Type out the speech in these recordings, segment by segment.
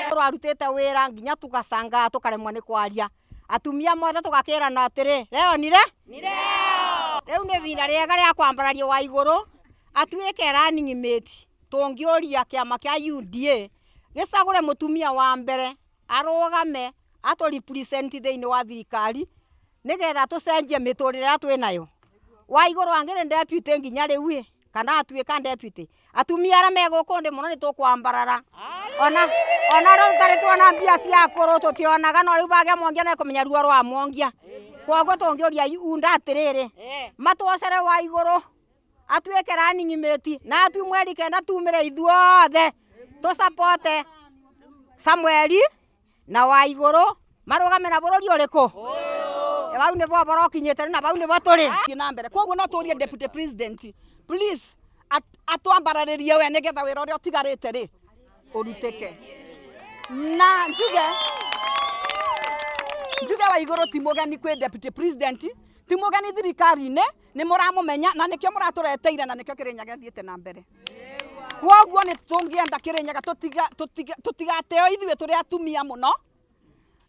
Twarutĩte wĩra nginya tũgacangaa tũkaremwo nĩ kwaria. Atumia mothe tũgakĩrana atĩrĩ, leo ni leo, rĩu nĩ ihinda rĩega rĩa kwambararia wa igũrũ atuĩke running mate. Tũngĩũria kĩama kĩa UDA gĩcagũre mũtumia wa mbere arũgame atũ represent thĩinĩ wa thirikari nĩgetha tũcenjie mĩtũrĩre ĩrĩa twĩnayo. Wa igũrũ angĩrĩ deputy nginya rĩu ĩ, kana atuĩka deputy, atumia arĩa me gũkũ ndĩ mũno nĩ tũkwambarara. Ona rĩu tũtarĩ tuona mbia cia akũrũ tũtionaga, no rĩu bagĩa mwongia nĩ kũmenya ruo rwa mwongia. Koguo tũngĩũria UNDA atĩrĩrĩ, matwocere wa igũrũ atuĩke running mate na atui mweri 9 tumĩre ithuothe tũcapote Samueli na wa igũrũ marũgame na bũrũri ũrĩkũ. Bau nĩbo ũhoro ũkinyĩte na bau nĩbo tũrĩ. Thiĩ na mbere. Koguo no tũrie deputy president, please atwambararĩrie we nĩgetha wĩra ũrĩa ũtigarĩte rĩ ũrutĩke. Na njuge wa igũrũ ti mũgeni kwĩ deputy president, ti mũgeni thirikari-inĩ, nĩ mũramũmenya na nĩkĩo mũratũreteire na nĩkĩo Kĩrĩnyaga ĩthiĩte na mbere. Koguo nĩ tũngĩenda Kĩrĩnyaga tũtigateo ithuĩ tũrĩ atumia mũno,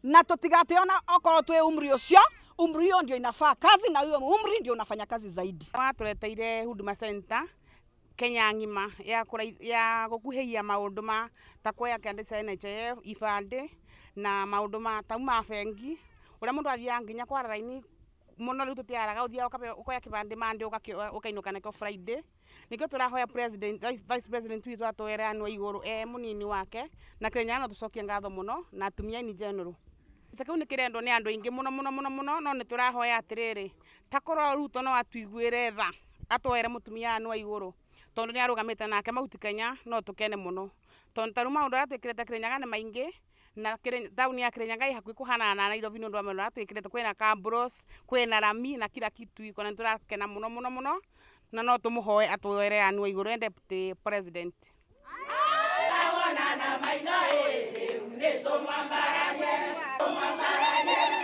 na tũtigateo na okorwo twĩ umri ũcio, umri hiyo ndio inafaa kazi na huyo umri ndio unafanya kazi zaidi. Watũreteire Huduma Center Kenya ng'ima ya gũkuhĩhia maũndũ ma ta kuoya kĩandĩ cia NHIF, ibandĩ na maũndũ ma tau ma bengi, ũrĩa mũndũ athiaga nginya kwara raini mũno rĩu tũtiaraga, ũthiaga ũkoya kĩbandĩ Monday ũkainũka nakĩo Friday. Nĩkĩo tũrahoya president, vice president witũ atwere anũ igũrũ e mũnini wake, na Kĩrĩnyaga no tũcokie ngatho mũno na atumia in general. Ta kĩu nĩ kĩrendwo nĩ andũ aingĩ mũno mũno mũno mũno, no nĩ tũrahoya atĩrĩrĩ, ta korwo Ruto no atuiguĩre tha atwere mũtumia anũ igũrũ, tondũ nĩ arũgamĩte nake Mount Kenya, no tũkene mũno, tondũ ta rĩu maũndũ arĩa twĩkĩrĩte Kĩrĩnyaga nĩ maingĩ, na taũni ya Kĩrĩnyaga ĩ hakuhĩ kũhanana na Nairobi nĩ ũndũ wa maũndũ marĩa twĩkĩrĩte, kwĩna cabros, kwĩna rami na kila kitu iko, na nĩ tũrakena mũno mũno mũno, na no tũmũhoe atwere anũ igũrũ e deputy president. Wonana maitho ĩ, rĩu nĩ tũmwambararie, tũmwambararie.